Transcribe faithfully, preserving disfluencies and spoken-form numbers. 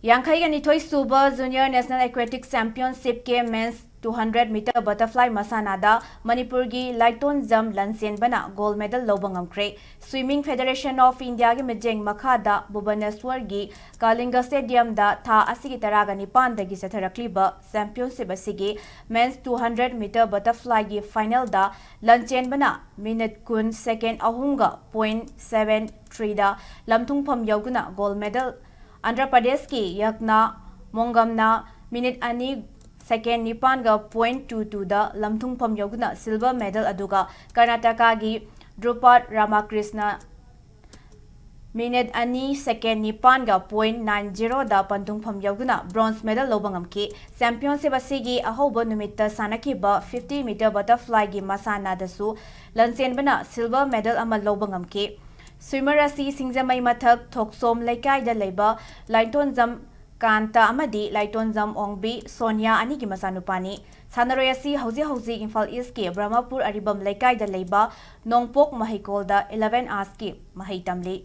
ꯌꯥꯡꯈꯩꯒ ꯅꯤꯊꯣꯏ ꯁꯨꯕ Junior National Aquatic Championship ꯀꯤ Men's two hundred meter butterfly ꯃꯁꯥꯟꯅꯗ ꯃꯅꯤꯄꯨꯔꯒꯤ ꯂꯥꯏꯇꯣꯟꯖꯝ ꯂꯟꯆꯦꯟꯕꯅ gold medal ꯂꯧꯕ ꯉꯝꯈ꯭ꯔꯦ꯫ Swimming Federation of India ꯒꯤ ꯃꯤꯠꯌꯦꯡ ꯃꯈꯥꯗ ꯚꯨꯕꯅꯦꯁ꯭ꯋꯔꯒꯤ ꯀꯥꯂꯤꯡꯒ Stadium ꯗ ꯊꯥ ꯑꯁꯤꯒꯤ ꯇꯔꯥꯒ ꯅꯤꯄꯥꯟꯗꯒꯤ ꯆꯠꯊꯔꯛꯂꯤꯕ championship ꯑꯁꯤꯒꯤ Men's two hundred meter butterfly ꯒꯤ final ꯗ ꯂꯟꯆꯦꯟꯕꯅ minute ꯀꯨꯟ second ꯑꯍꯨꯝꯒ point seven three ꯗ ꯂꯝꯊꯨꯡꯐꯝ ꯌꯧꯗꯨꯅ gold medal, ꯑꯟꯙ꯭ꯔ ꯄ꯭ꯔꯗꯦꯁꯀꯤ ꯌꯛꯅꯥ ꯃꯣꯡꯒꯝꯅ minute ꯑꯅꯤ second ꯅꯤꯄꯥꯟꯒ point two two ꯗ ꯂꯝꯊꯨꯡꯐꯝ ꯌꯧꯗꯨꯅ silver medal, ꯑꯗꯨꯒ ꯀꯔꯅꯥꯇꯀꯥꯒꯤ ꯙ꯭ꯔꯨꯄꯗ ꯔꯥꯃꯥꯀ꯭ꯔꯤꯁꯅ minute ꯑꯅꯤ second ꯅꯤꯄꯥꯟꯒ point nine zero ꯗ ꯄꯟꯊꯨꯡꯐꯝ ꯌꯧꯗꯨꯅ bronze medal ꯂꯧꯕ ꯉꯝꯈꯤ꯫ Championship ꯑꯁꯤꯒꯤ ꯑꯍꯧꯕ ꯅꯨꯃꯤꯠꯇ ꯁꯥꯟꯅꯈꯤꯕ fifty meter butterfly ꯒꯤ ꯃꯁꯥꯟꯅꯗꯁꯨ ꯂꯟꯆꯦꯟꯕꯅ silver medal ꯑꯃ ꯂꯧꯕ ꯉꯝꯈꯤ꯫ Swimmer ꯑꯁꯤ ꯁꯤꯡꯖꯃꯩ ꯃꯊꯛ ꯊꯣꯛꯁꯣꯝ ꯂꯩꯀꯥꯏꯗ ꯂꯩꯕ ꯂꯥꯏꯇꯣꯟꯖꯝ ꯀꯥꯟꯇ ꯑꯃꯗꯤ ꯂꯥꯏꯇꯣꯟꯖꯝ ꯑꯣꯡꯕꯤ ꯁꯣꯅꯤꯌꯥ ꯑꯅꯤꯒꯤ ꯃꯆꯥꯅꯨꯄꯥꯅꯤ꯫ ꯁꯥꯟꯅꯔꯣꯏ ꯑꯁꯤ ꯍꯧꯖꯤꯛ ꯍꯧꯖꯤꯛ ꯏꯝꯐꯥꯜ East ꯀꯤ ꯕ꯭ꯔꯍꯃꯄꯨꯔ ꯑꯔꯤꯕꯝ ꯂꯩꯀꯥꯏꯗ ꯂꯩꯕ ꯅꯣꯡꯄꯣꯛ ꯃꯍꯩꯀꯣꯜꯗ eleven hours ꯀꯤ ꯃꯍꯩ ꯇꯝꯂꯤ꯫